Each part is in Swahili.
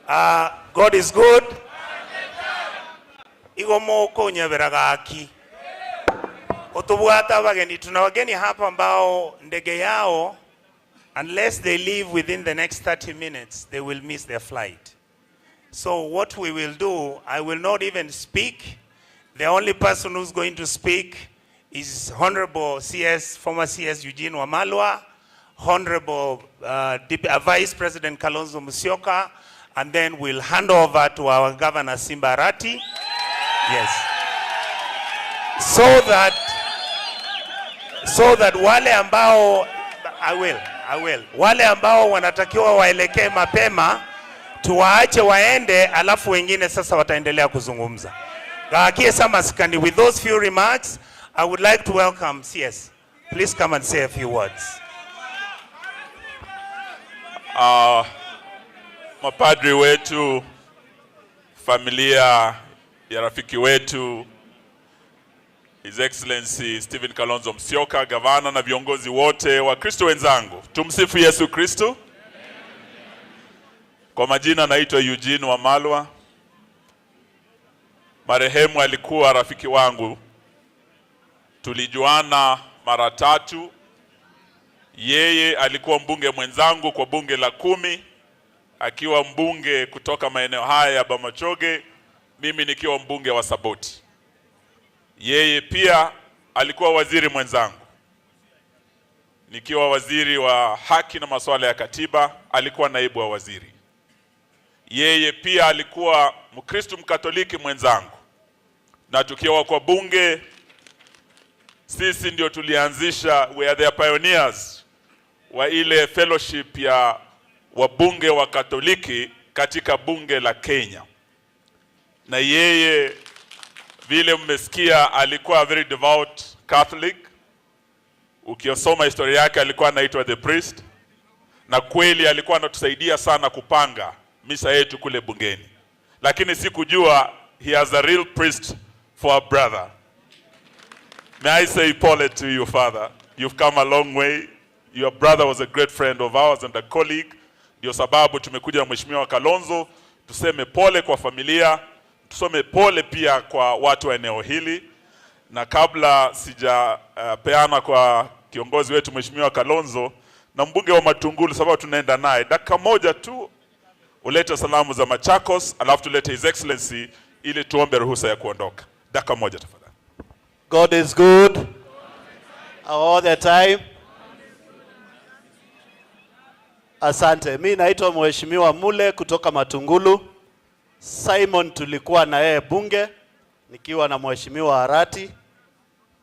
God is good. Igo moko nyaberagaki. Otubwata wageni, tuna wageni hapa ambao ndege yao, unless they leave within the next 30 minutes, they will miss their flight. So what we will do, I will not even speak. The only person who's going to speak is Honorable CS, former CS Eugene Wamalwa, Honorable Vice President Kalonzo Musyoka, and then we'll hand over to our Governor Simba Arati. Yes. So that wale ambao I will. Wale ambao wanatakiwa waelekee mapema tuwaache waende, alafu wengine sasa wataendelea kuzungumza. Gaakie Samaskani, with those few remarks, I would like to welcome CS. Please come and say a few words. Mapadri wetu, familia ya rafiki wetu His Excellency Stephen Kalonzo Musyoka, gavana na viongozi wote wa Kristo wenzangu, tumsifu Yesu Kristo. Kwa majina naitwa Eugene Wamalwa. Marehemu alikuwa rafiki wangu, tulijuana mara tatu. Yeye alikuwa mbunge mwenzangu kwa bunge la 10, akiwa mbunge kutoka maeneo haya ya Bomachoge, mimi nikiwa mbunge wa Saboti. Yeye pia alikuwa waziri mwenzangu, nikiwa waziri wa haki na masuala ya katiba, alikuwa naibu wa waziri. Yeye pia alikuwa Mkristo Mkatoliki mwenzangu, na tukiwa kwa bunge sisi ndio tulianzisha, we are the pioneers wa ile fellowship ya wabunge wa Katoliki katika bunge la Kenya, na yeye vile mmesikia alikuwa very devout Catholic. Ukisoma historia yake alikuwa anaitwa the priest, na kweli alikuwa anatusaidia sana kupanga misa yetu kule bungeni, lakini sikujua he has a real priest for a brother. May I say pole to you, father. You've come a long way. Your brother was a great friend of ours and a colleague. Ndio sababu tumekuja na Mheshimiwa Kalonzo tuseme pole kwa familia, tuseme pole pia kwa watu wa eneo hili, na kabla sijapeana kwa kiongozi wetu Mheshimiwa Kalonzo na mbunge wa Matungulu, sababu tunaenda naye dakika moja tu, ulete salamu za Machakos, alafu tulete His Excellency ili tuombe ruhusa ya kuondoka. Dakika moja tafadhali. God is good all the time. Asante. Mi naitwa Mheshimiwa Mule kutoka Matungulu. Simon tulikuwa na yeye bunge nikiwa na Mheshimiwa Arati,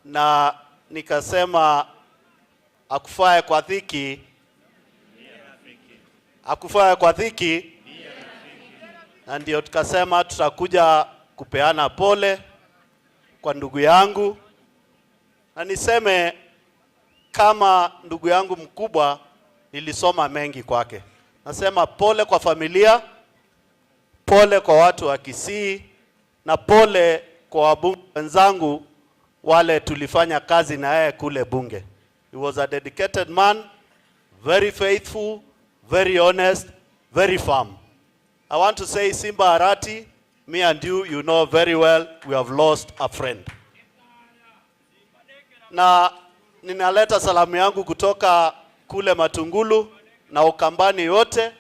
na nikasema akufae kwa dhiki, akufae kwa dhiki, na ndio tukasema tutakuja kupeana pole kwa ndugu yangu, na niseme kama ndugu yangu mkubwa, nilisoma mengi kwake. Nasema pole kwa familia, pole kwa watu wa Kisii na pole kwa wabunge wenzangu wale tulifanya kazi na yeye kule bunge. He was a dedicated man, very faithful, very honest, very firm. I want to say, Simba Arati, me and you, you know very well we have lost a friend. Na ninaleta salamu yangu kutoka kule Matungulu na Ukambani yote,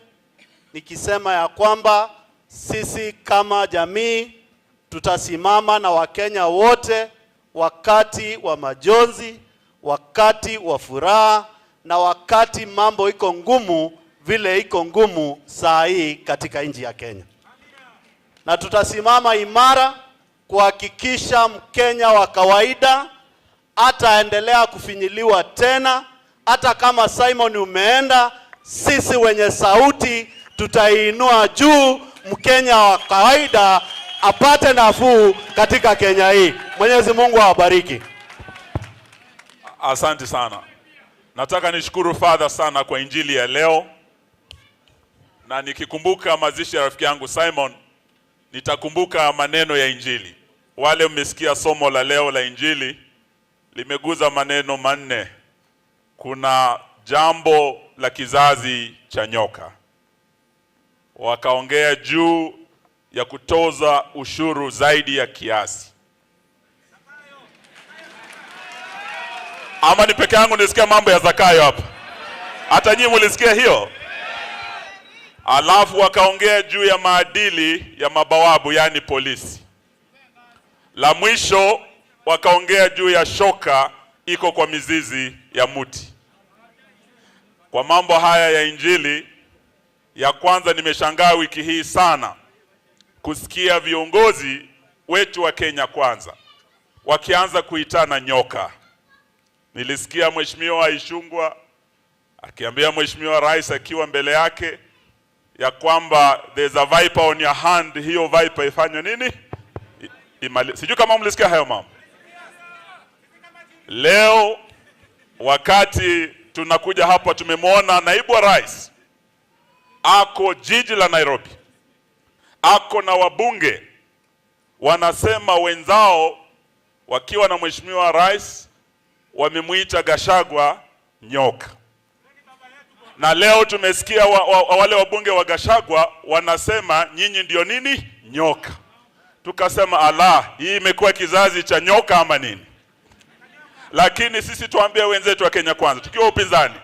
nikisema ya kwamba sisi kama jamii tutasimama na Wakenya wote wakati wa majonzi, wakati wa furaha na wakati mambo iko ngumu vile iko ngumu saa hii katika nchi ya Kenya, na tutasimama imara kuhakikisha Mkenya wa kawaida hataendelea kufinyiliwa tena. Hata kama Simon umeenda, sisi wenye sauti tutaiinua juu, Mkenya wa kawaida apate nafuu katika Kenya hii. Mwenyezi Mungu awabariki. Asante sana. Nataka nishukuru Father sana kwa injili ya leo, na nikikumbuka mazishi ya rafiki yangu Simon nitakumbuka maneno ya injili. Wale mmesikia somo la leo la injili limeguza maneno manne. Kuna jambo la kizazi cha nyoka, Wakaongea juu ya kutoza ushuru zaidi ya kiasi. Ama ni peke yangu nilisikia mambo ya Zakayo hapa? Hata nyinyi mlisikia hiyo? Alafu wakaongea juu ya maadili ya mabawabu, yani polisi. La mwisho wakaongea juu ya shoka iko kwa mizizi ya muti. Kwa mambo haya ya Injili, ya kwanza nimeshangaa wiki hii sana kusikia viongozi wetu wa Kenya Kwanza wakianza kuitana nyoka. Nilisikia Mheshimiwa Ichung'wah akiambia Mheshimiwa Rais akiwa mbele yake ya kwamba there's a viper on your hand, hiyo viper ifanywe nini? Sijui kama mlisikia hayo mambo. Leo wakati tunakuja hapa tumemwona naibu wa rais ako jiji la Nairobi, ako na wabunge wanasema wenzao wakiwa na Mheshimiwa Rais wamemuita Gachagua nyoka. Na leo tumesikia wale wabunge wa Gachagua wanasema nyinyi ndio nini? Nyoka. Tukasema ala, hii imekuwa kizazi cha nyoka ama nini? Lakini sisi tuambie wenzetu wa Kenya Kwanza, tukiwa upinzani,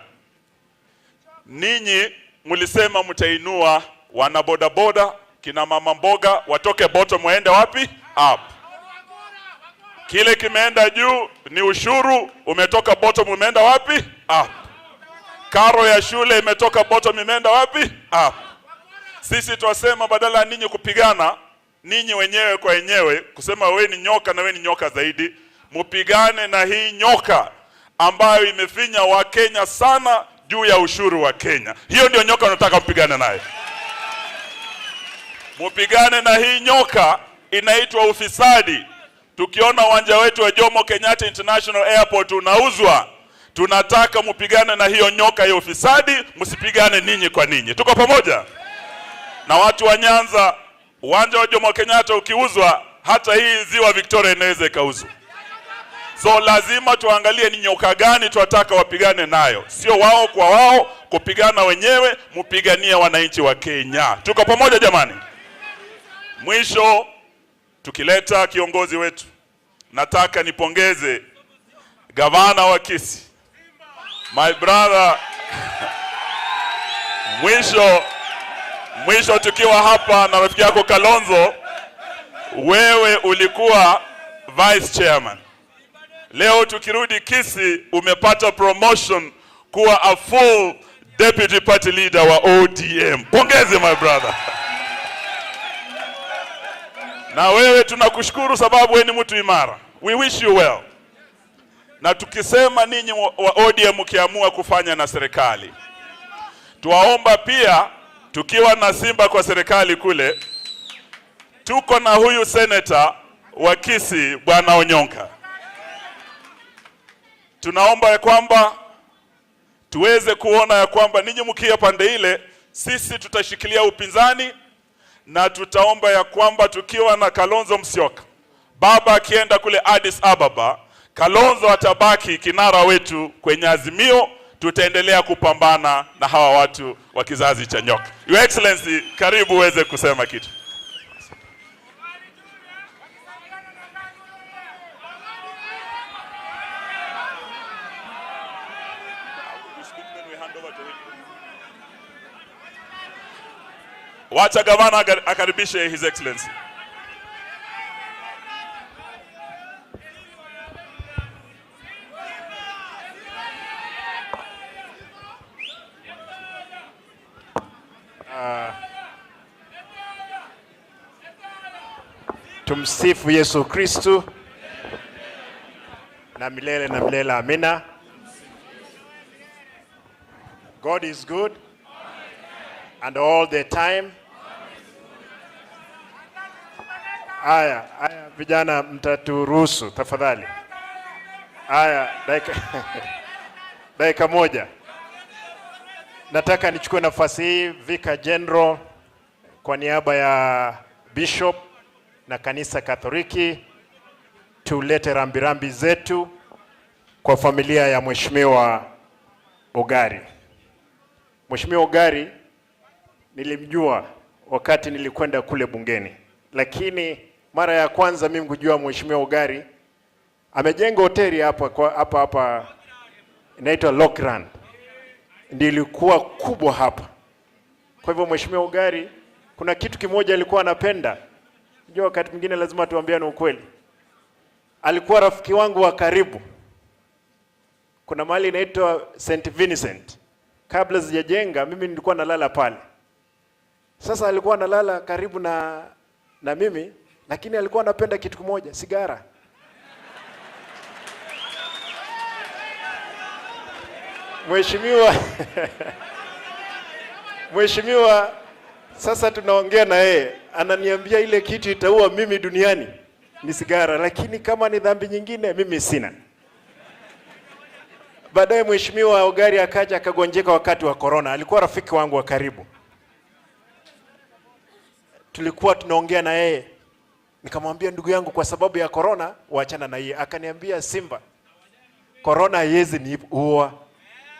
ninyi mlisema mtainua wana bodaboda, kina mama mboga watoke bottom waende wapi? Up. Kile kimeenda juu ni ushuru, umetoka bottom umeenda wapi? Up. Karo ya shule imetoka bottom imeenda wapi? Up. Sisi twasema badala ya ninyi kupigana ninyi wenyewe kwa wenyewe, kusema we ni nyoka na we ni nyoka zaidi, mupigane na hii nyoka ambayo imefinya Wakenya sana juu ya ushuru wa Kenya. Hiyo ndio nyoka nataka mpigane naye. Mupigane na hii nyoka inaitwa ufisadi. Tukiona uwanja wetu wa Jomo Kenyatta International Airport unauzwa, tunataka mupigane na hiyo nyoka ya ufisadi, msipigane ninyi kwa ninyi. Tuko pamoja? Na watu wa Nyanza, uwanja wa Jomo Kenyatta ukiuzwa, hata hii ziwa Victoria inaweza ikauzwa. So lazima tuangalie ni nyoka gani tunataka wapigane nayo, sio wao kwa wao kupigana wenyewe, mupiganie wananchi wa Kenya. Tuko pamoja jamani? Mwisho, tukileta kiongozi wetu, nataka nipongeze gavana wa Kisii, my brother. Mwisho tukiwa hapa na rafiki yako Kalonzo, wewe ulikuwa vice chairman. Leo tukirudi Kisii umepata promotion kuwa a full deputy party leader wa ODM. Pongezi, my brother. Na wewe tunakushukuru sababu wewe ni mtu imara. We wish you well. Na tukisema ninyi wa ODM mkiamua kufanya na serikali, tuwaomba pia tukiwa na Simba kwa serikali kule, tuko na huyu senator wa Kisii Bwana Onyonka. Tunaomba ya kwamba tuweze kuona ya kwamba ninyi mkia pande ile, sisi tutashikilia upinzani na tutaomba ya kwamba tukiwa na Kalonzo Musyoka, baba akienda kule Addis Ababa, Kalonzo atabaki kinara wetu kwenye Azimio. Tutaendelea kupambana na hawa watu wa kizazi cha nyoka. Your Excellency, karibu uweze kusema kitu. Wacha gavana akaribishe His Excellency. Tumsifu Yesu Kristu na milele na milele, amina. God is good and all the time. Aya, aya, vijana mtaturuhusu tafadhali. Aya, dakika moja. Nataka nichukue nafasi hii, Vicar General, kwa niaba ya Bishop na Kanisa Katoliki, tulete rambirambi zetu kwa familia ya Mheshimiwa Ogari. Mheshimiwa Ogari nilimjua wakati nilikwenda kule bungeni, lakini mara ya kwanza mimi kujua Mheshimiwa Ogari amejenga hoteli hapa hapa hapa inaitwa Lockland, ndio ilikuwa kubwa hapa. Kwa hivyo Mheshimiwa Ogari, kuna kitu kimoja alikuwa anapenda. Unajua wakati mwingine lazima tuambiane ukweli. Alikuwa rafiki wangu wa karibu. Kuna mahali inaitwa St Vincent, kabla sijajenga mimi nilikuwa nalala pale. Sasa alikuwa analala karibu na mimi, lakini alikuwa anapenda kitu kimoja, sigara. Mheshimiwa Mheshimiwa, sasa tunaongea na yeye, ananiambia ile kitu itaua mimi duniani ni sigara, lakini kama ni dhambi nyingine mimi sina. Baadaye Mheshimiwa Ogari akaja akagonjeka wakati wa corona. Alikuwa rafiki wangu wa karibu, tulikuwa tunaongea na yeye, nikamwambia ndugu yangu, kwa sababu ya corona waachana na yeye. Akaniambia Simba, corona haiwezi niua,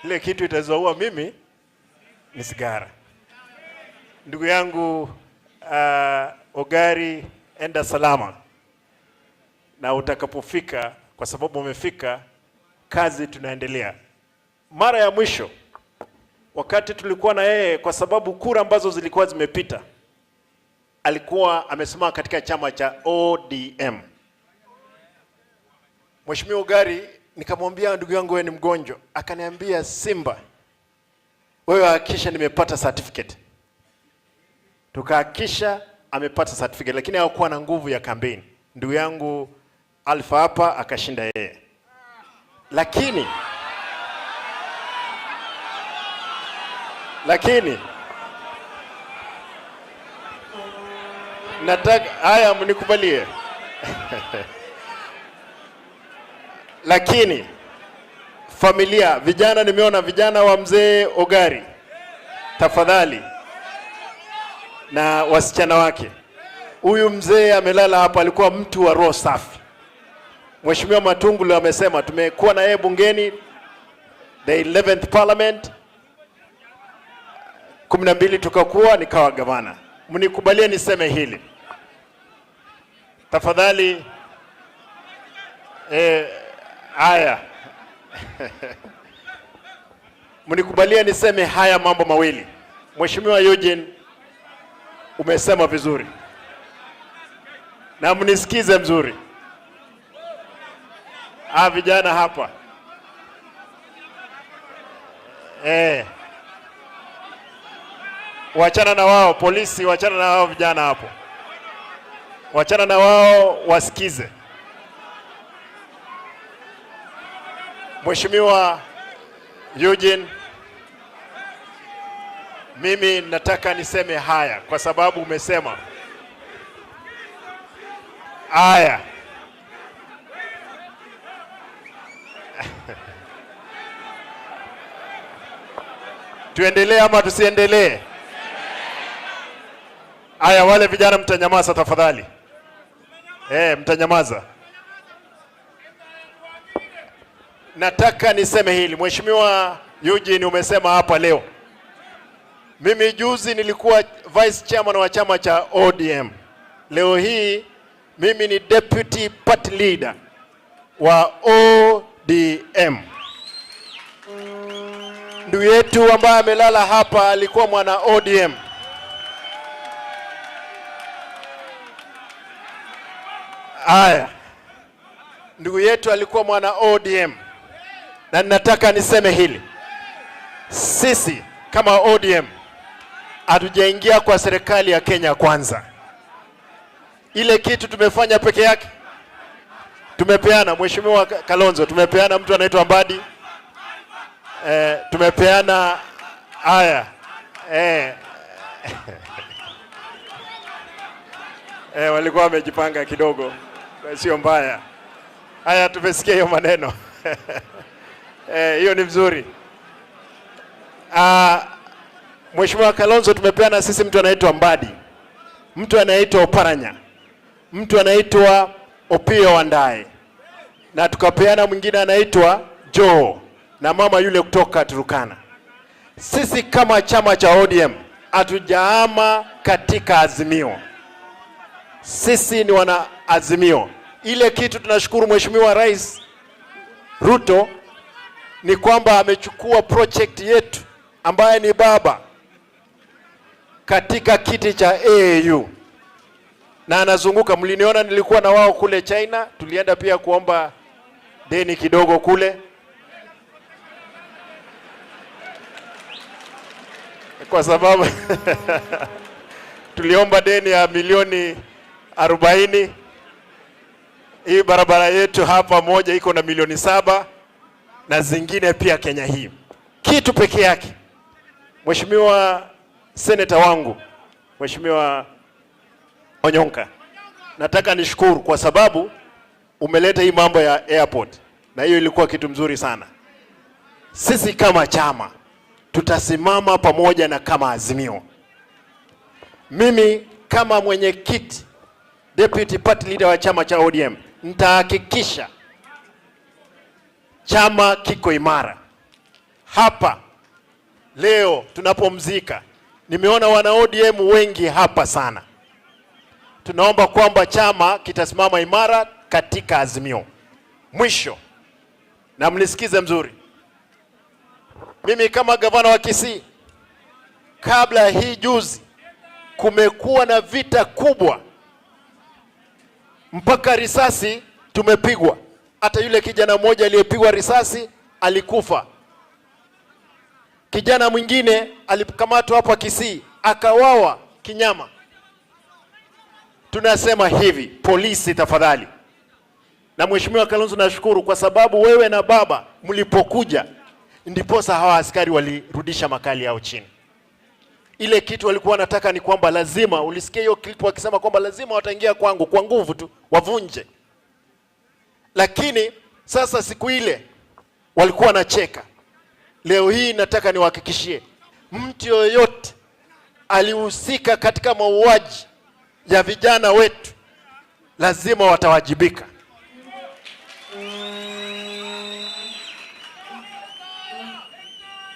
ile kitu itazoua mimi ni sigara. Ndugu yangu Ogari, enda salama, na utakapofika, kwa sababu umefika, kazi tunaendelea. Mara ya mwisho wakati tulikuwa na yeye, kwa sababu kura ambazo zilikuwa zimepita, alikuwa amesimama katika chama cha ODM. Mheshimiwa Ogari, nikamwambia ndugu yangu, wewe ni mgonjwa. Akaniambia Simba, wewe hakikisha nimepata certificate. Tukahakikisha amepata certificate, lakini hakuwa na nguvu ya kampeni. Ndugu yangu Alfa hapa akashinda yeye, lakini nataka haya mnikubalie lakini familia, vijana, nimeona vijana wa mzee Ogari, tafadhali, na wasichana wake. Huyu mzee amelala hapa, alikuwa mtu wa roho safi. Mheshimiwa Matungulu amesema tumekuwa na yeye bungeni the 11th parliament 12 tukakuwa nikawa gavana. Mnikubalie niseme hili tafadhali. Haya mnikubalie niseme haya mambo mawili. Mheshimiwa Eugene, umesema vizuri na mnisikize mzuri. Vijana hapa wachana na wao polisi, wachana na wao vijana hapo, wachana na wao wasikize. Mheshimiwa Eugene, mimi nataka niseme haya kwa sababu umesema haya. Tuendelee ama tusiendelee? Haya, wale vijana mtanyamaza tafadhali. Mtanyamaza. Nataka niseme hili. Mheshimiwa Eugene, umesema hapa leo. Mimi juzi nilikuwa vice chairman wa chama cha ODM. Leo hii mimi ni deputy party leader wa ODM. Ndugu yetu ambaye amelala hapa alikuwa mwana ODM. Haya, ndugu yetu alikuwa mwana ODM, na ninataka niseme hili, sisi kama ODM hatujaingia kwa serikali ya Kenya Kwanza. Ile kitu tumefanya peke yake, tumepeana, Mheshimiwa Kalonzo, tumepeana mtu anaitwa Mbadi, tumepeana haya walikuwa wamejipanga kidogo, sio mbaya. Haya, tumesikia hiyo maneno hiyo ni mzuri. Mheshimiwa Kalonzo, tumepeana sisi mtu anaitwa Mbadi, mtu anaitwa Oparanya, mtu anaitwa Opiyo Wandayi, na tukapeana mwingine anaitwa Joe na mama yule kutoka Turkana. Sisi kama chama cha ODM Hatujaama katika Azimio. Sisi ni wana Azimio. Ile kitu tunashukuru Mheshimiwa Rais Ruto ni kwamba amechukua project yetu ambaye ni baba katika kiti cha AU na anazunguka. Mliniona nilikuwa na wao kule China, tulienda pia kuomba deni kidogo kule, kwa sababu tuliomba deni ya milioni 40. Hii barabara yetu hapa moja iko na milioni 7 na zingine pia Kenya hii. Kitu peke yake, Mheshimiwa Seneta wangu, Mheshimiwa Onyonka, nataka nishukuru kwa sababu umeleta hii mambo ya airport, na hiyo ilikuwa kitu mzuri sana. Sisi kama chama tutasimama pamoja na kama Azimio. Mimi kama mwenyekiti deputy party leader wa chama cha ODM nitahakikisha chama kiko imara. Hapa leo tunapomzika, nimeona wana ODM wengi hapa sana. Tunaomba kwamba chama kitasimama imara katika Azimio. Mwisho, na mnisikize mzuri, mimi kama gavana wa Kisii, kabla hii juzi kumekuwa na vita kubwa mpaka risasi tumepigwa. Hata yule kijana mmoja aliyepigwa risasi alikufa. Kijana mwingine alikamatwa hapa Kisii akawawa kinyama. Tunasema hivi, polisi tafadhali. Na Mheshimiwa Kalonzo, nashukuru kwa sababu wewe na baba mlipokuja ndiposa hawa askari walirudisha makali yao chini. Ile kitu walikuwa wanataka ni kwamba lazima, ulisikia hiyo clip wakisema kwamba lazima wataingia kwangu kwa nguvu tu wavunje. Lakini sasa siku ile walikuwa wanacheka. Leo hii nataka niwahakikishie, mtu yoyote alihusika katika mauaji ya vijana wetu lazima watawajibika.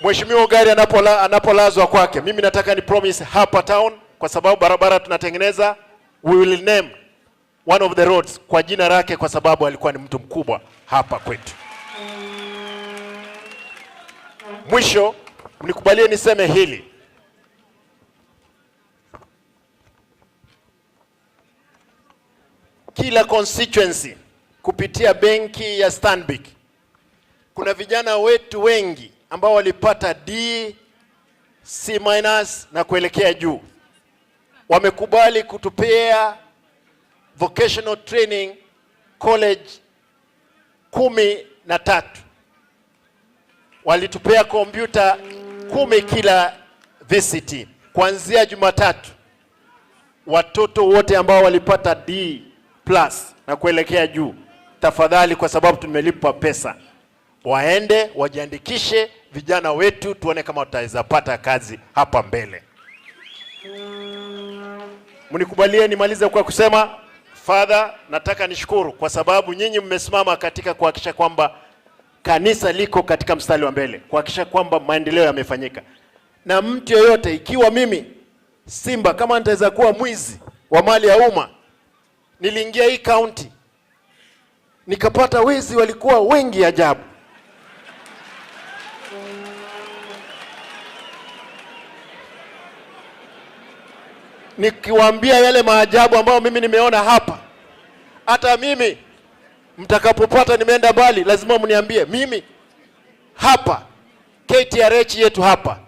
Mheshimiwa Gari anapolazwa kwake, mimi nataka ni promise hapa town, kwa sababu barabara tunatengeneza, we will name one of the roads kwa jina lake, kwa sababu alikuwa ni mtu mkubwa hapa kwetu. Mwisho, mnikubalie niseme hili. Kila constituency kupitia benki ya Stanbic kuna vijana wetu wengi ambao walipata D, C minus na kuelekea juu, wamekubali kutupea vocational training college 13. Walitupea kompyuta 10 kila VCT. Kuanzia Jumatatu watoto wote ambao walipata D plus na kuelekea juu, tafadhali, kwa sababu tumelipa pesa, waende wajiandikishe vijana wetu, tuone kama tutaweza pata kazi hapa mbele. Mnikubalie nimalize kwa kusema, Father, nataka nishukuru kwa sababu nyinyi mmesimama katika kuhakikisha kwamba kanisa liko katika mstari wa mbele, kuhakikisha kwamba maendeleo yamefanyika. Na mtu yeyote, ikiwa mimi Simba kama nitaweza kuwa mwizi wa mali ya umma, niliingia hii county nikapata wezi walikuwa wengi ajabu. Nikiwaambia yale maajabu ambayo mimi nimeona hapa, hata mimi mtakapopata nimeenda mbali lazima mniambie. Mimi hapa KTRH yetu hapa,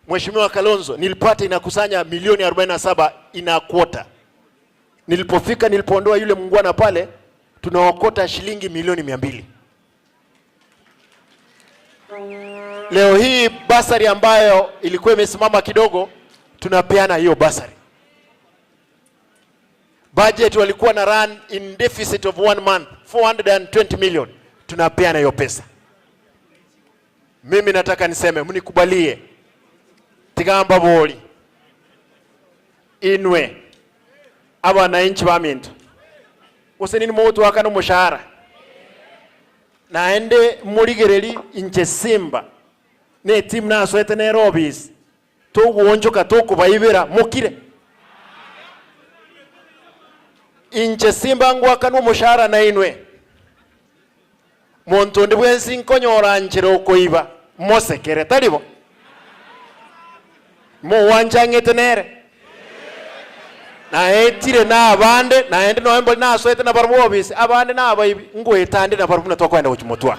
Mheshimiwa Kalonzo, nilipata inakusanya milioni 47 ina quota. Nilipofika, nilipoondoa yule mungwana pale, tunaokota shilingi milioni 200. Leo hii basari ambayo ilikuwa imesimama kidogo, tunapeana hiyo basari. Budget walikuwa na run in deficit of 1 month 420 million, tunapeana hiyo pesa. Mimi nataka niseme, mnikubalie tigamba boli inwe abananchi ba minto usenini mutu akana umushahara naende murigereri inche Simba ne team nasoete Nairobi. Toguonchoka tokobaibera mokire. Inche simba ngwakana omoshahara nainwe. Monto onde bwensi nkonyora nchera okoiba mosekere taribo. Mowanchang'ete nere. Naetire na abande naende noe mbori nasoete nabarabwo obisi abande nabaibi ngoetande nabarabwo buna twakoenda gochia motwa.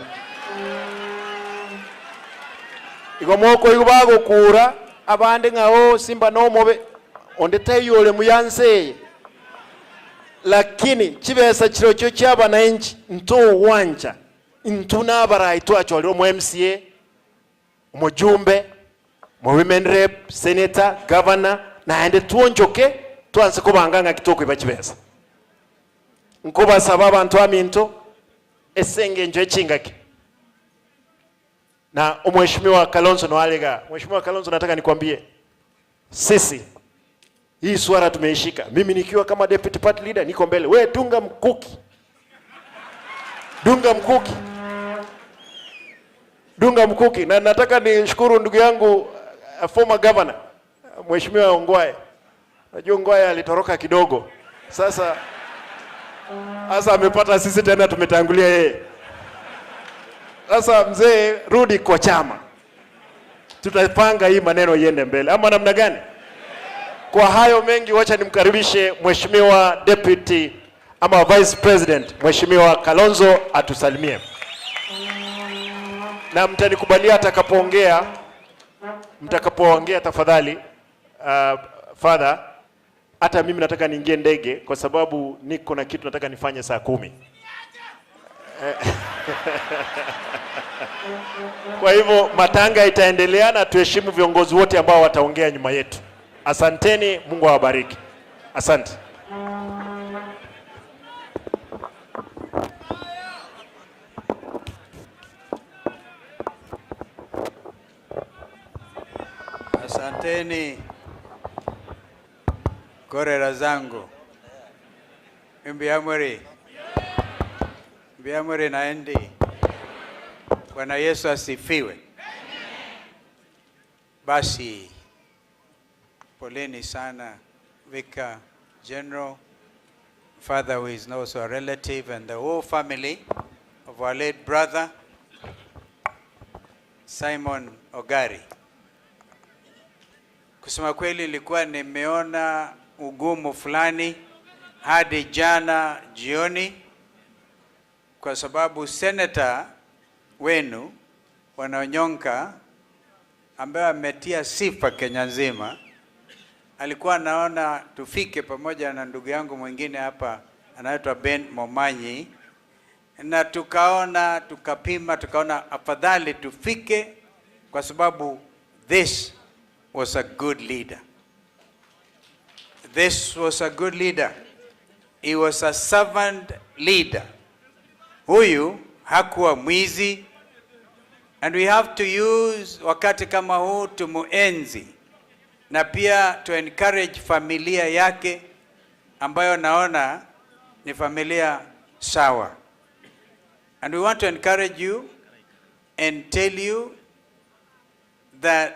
Igo mokoigwa bagokura abande ng'a oo simba nomobe onde taiyo ore muya nse eye. Lakini chibesa chirochio chia abananchi ntogwancha intwe nabarai twachorire omo MCA, omojumbe, omo women rep, senator, governor, naende twonchoke twanse kobanga ng'aki tokoiba chibesa. Nkobasaba abanto aminto ase engencho ye chingaki na omweshimiwa Kalonzo noare igaa. Mheshimiwa Kalonzo, nataka nikwambie sisi hii swala tumeishika. Mimi nikiwa kama deputy party leader niko mbele. We dunga mkuki, dunga mkuki, dunga mkuki. Na nataka nishukuru ndugu yangu former governor Mheshimiwa Ongwae. Najua Ongwae alitoroka kidogo, sasa amepata sisi tena tumetangulia yeye. Sasa mzee, rudi kwa chama, tutapanga hii maneno iende mbele, ama namna gani? Kwa hayo mengi, wacha nimkaribishe Mheshimiwa Deputy ama Vice President Mheshimiwa Kalonzo atusalimie, na mtanikubalia atakapoongea, mtakapoongea tafadhali, father, hata mimi nataka niingie ndege kwa sababu niko na kitu nataka nifanye saa 10. Kwa hivyo matanga itaendelea na tuheshimu viongozi wote ambao wataongea nyuma yetu. Asanteni, Mungu awabariki. Asante. Asanteni korera zangu. Mbiamuri. Mbiamuri naendi. Bwana Yesu asifiwe. Basi poleni sana Vicar General, father who is also a relative, and the whole family of our late brother Simon Ogari. Kusema kweli nilikuwa nimeona ugumu fulani hadi jana jioni, kwa sababu senator wenu Bwana Onyonka ambaye ametia sifa Kenya nzima alikuwa anaona tufike pamoja na ndugu yangu mwingine hapa anaitwa Ben Momanyi, na tukaona, tukapima, tukaona afadhali tufike kwa sababu this was a good leader. This was a good leader. He was a servant leader. Huyu hakuwa mwizi, and we have to use wakati kama huu tumuenzi na pia to encourage familia yake ambayo naona ni familia sawa. And we want to encourage you and tell you that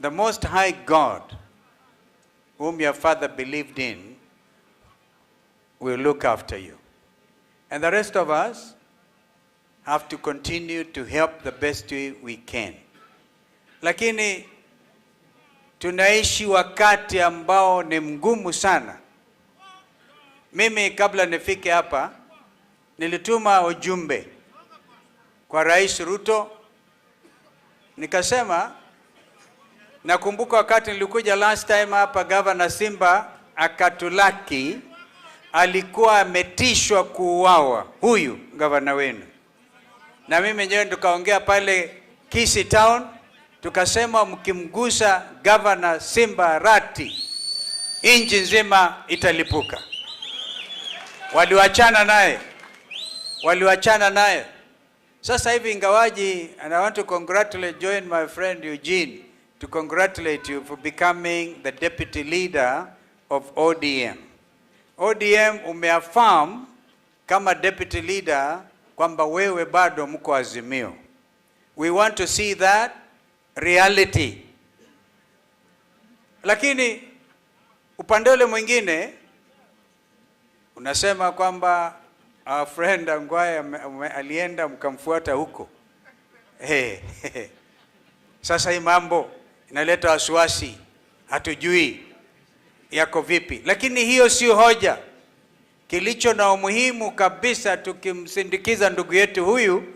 the Most High God, whom your father believed in, will look after you. And the rest of us have to continue to help the best way we can. Lakini tunaishi wakati ambao ni mgumu sana. Mimi kabla nifike hapa nilituma ujumbe kwa Rais Ruto, nikasema, nakumbuka wakati nilikuja last time hapa, Governor Simba akatulaki, alikuwa ametishwa kuuawa huyu gavana wenu, na mimi mwenyewe tukaongea pale Kisii Town, tukasema mkimgusa Governor Simba Arati nchi nzima italipuka. Waliwachana naye, waliwachana naye. Sasa hivi ingawaji, and I want to congratulate, join my friend Eugene to congratulate you for becoming the deputy leader of ODM. ODM umeaffirm kama deputy leader kwamba wewe bado mko Azimio. We want to see that reality. Lakini upande ule mwingine unasema kwamba our friend Ongwae alienda mkamfuata huko. Hey, hey. Sasa hii mambo inaleta wasiwasi, hatujui yako vipi, lakini hiyo sio hoja. Kilicho na umuhimu kabisa tukimsindikiza ndugu yetu huyu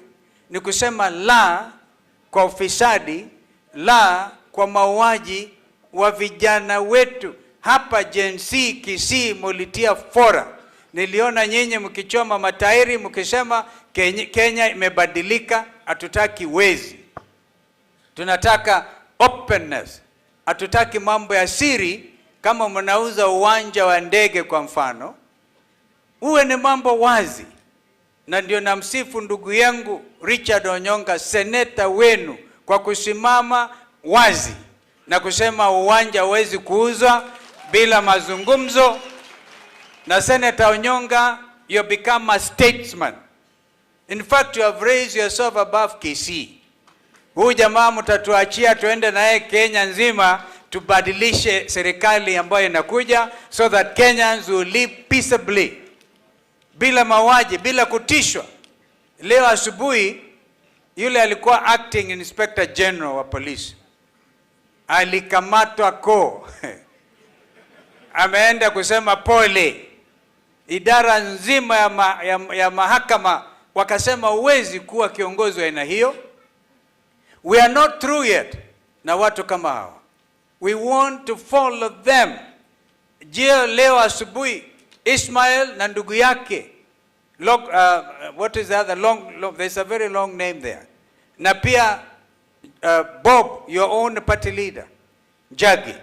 ni kusema la kwa ufisadi, la kwa mauaji wa vijana wetu hapa Gen Z Kisii. Mulitia fora. Niliona nyinyi mkichoma matairi mkisema Kenya imebadilika, hatutaki wezi, tunataka openness, hatutaki mambo ya siri. Kama mnauza uwanja wa ndege kwa mfano, uwe ni mambo wazi. Na ndio namsifu ndugu yangu Richard Onyonka, seneta wenu, kwa kusimama wazi na kusema uwanja huwezi kuuzwa bila mazungumzo. Na Senator Onyonka, you become a statesman. In fact, you have raised yourself above Kisii. Huyu jamaa mtatuachia tuende naye Kenya nzima tubadilishe serikali ambayo inakuja so that Kenyans will live peaceably, bila mauaji, bila kutishwa. Leo asubuhi yule alikuwa acting inspector general wa polisi alikamatwa ko ameenda kusema pole. Idara nzima ya mahakama wakasema huwezi kuwa kiongozi wa aina hiyo. We are not through yet na watu kama hawa. We want to follow them. Je, leo asubuhi Ismail na ndugu yake long, what is the other long, long, there's a very long name there, na pia Bob, your own party leader Njagi,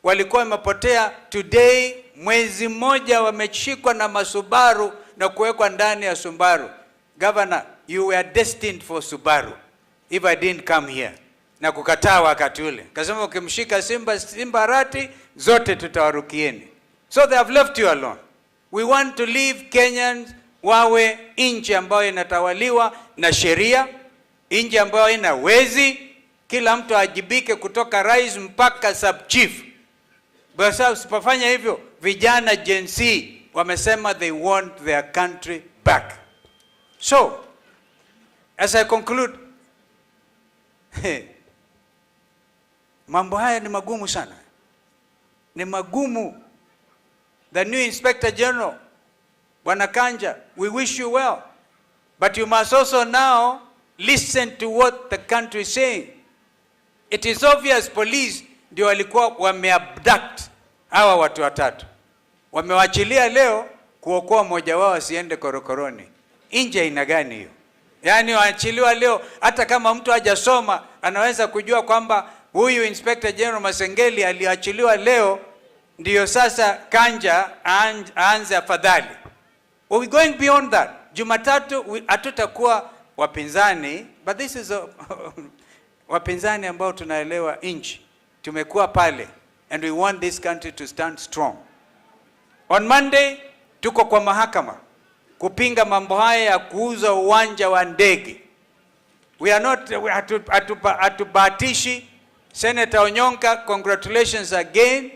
walikuwa wamepotea. Today mwezi mmoja wameshikwa na masubaru na kuwekwa ndani ya Subaru. Governor, you were destined for Subaru if I didn't come here na kukataa wakati ule, kasema ukimshika simba simba rati zote tutawarukieni. So they have left you alone. We want to leave Kenyans wawe nchi ambayo inatawaliwa na sheria, nchi ambayo ina wezi, kila mtu ajibike kutoka rais mpaka sub chief. Basi usipofanya hivyo, vijana Gen Z wamesema they want their country back. So, as I conclude, mambo haya ni magumu sana, ni magumu. The new Inspector General, Bwana Kanja, we wish you well, but you must also now listen to what the country is saying. It is obvious police ndio walikuwa wameabduct hawa watu watatu, wamewachilia leo kuokoa mmoja wao asiende korokoroni. Nje aina gani hiyo? Yaani waachiliwa leo, hata kama mtu hajasoma anaweza kujua kwamba huyu Inspector General Masengeli aliachiliwa leo, ndiyo sasa Kanja aanze afadhali. We going beyond that. Jumatatu hatutakuwa wapinzani, but this is a wapinzani ambao tunaelewa nchi, tumekuwa pale and we want this country to stand strong. On Monday tuko kwa mahakama kupinga mambo haya ya kuuza uwanja wa ndege. We are not, hatubahatishi. Senator Onyonka, congratulations again.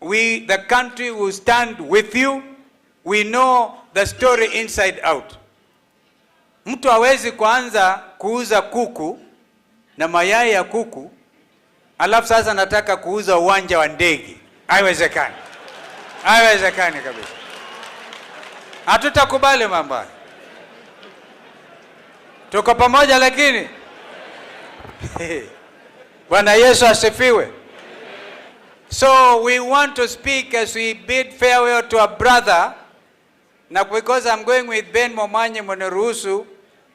We, the country, will stand with you. We know the story inside out. Mtu hawezi kuanza kuuza kuku na mayai ya kuku alafu sasa nataka kuuza uwanja wa ndege. Haiwezekani, haiwezekani kabisa. Hatutakubali mambo haya. Tuko pamoja lakini Bwana Yesu asifiwe. So we want to speak as we bid farewell to our brother. Na because I'm going with Ben Momanyi, mniruhusu,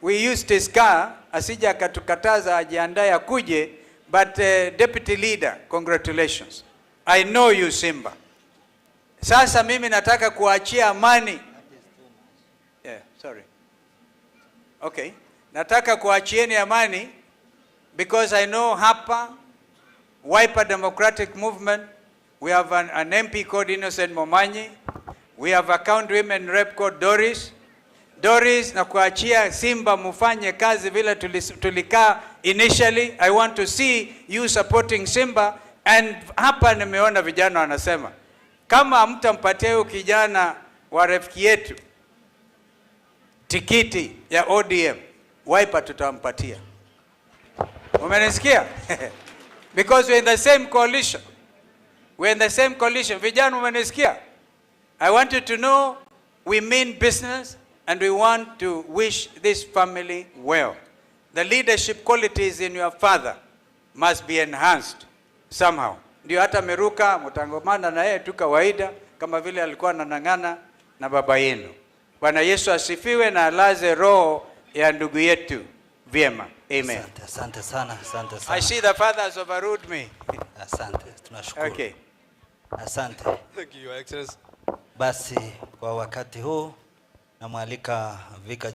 we used his car, asije akatukataza ajiandae akuje, but deputy leader, congratulations. I know you, Simba. Sasa mimi nataka kuachia amani. Yeah, sorry. Okay. Nataka kuachieni amani because I know hapa Wiper Democratic Movement, we have an MP called Innocent Momanyi. We have a county women rep called Doris. Doris, na kuachia Simba mufanye kazi vile tulikaa initially. I want to see you supporting Simba. And hapa nimeona vijana wanasema kama hamtampatia huyu kijana wa rafiki yetu tikiti ya ODM, Wiper tutampatia. Umenisikia? Because we're in the same coalition. We're in the same coalition. Vijana, umenisikia? I want you to know we mean business and we want to wish this family well. The leadership qualities in your father must be enhanced somehow. Ndio hata Miruka mtangomana na yeye tu kawaida kama vile alikuwa anang'ang'ana na baba yenu. Bwana Yesu asifiwe na alaze roho ya ndugu yetu vyema. Amen. Asante, asante sana, asante sana. I see the father has overruled me. Asante, tunashukuru. Okay. Asante. Thank you, Your Excellency. Basi kwa wakati huu namwalika Vicar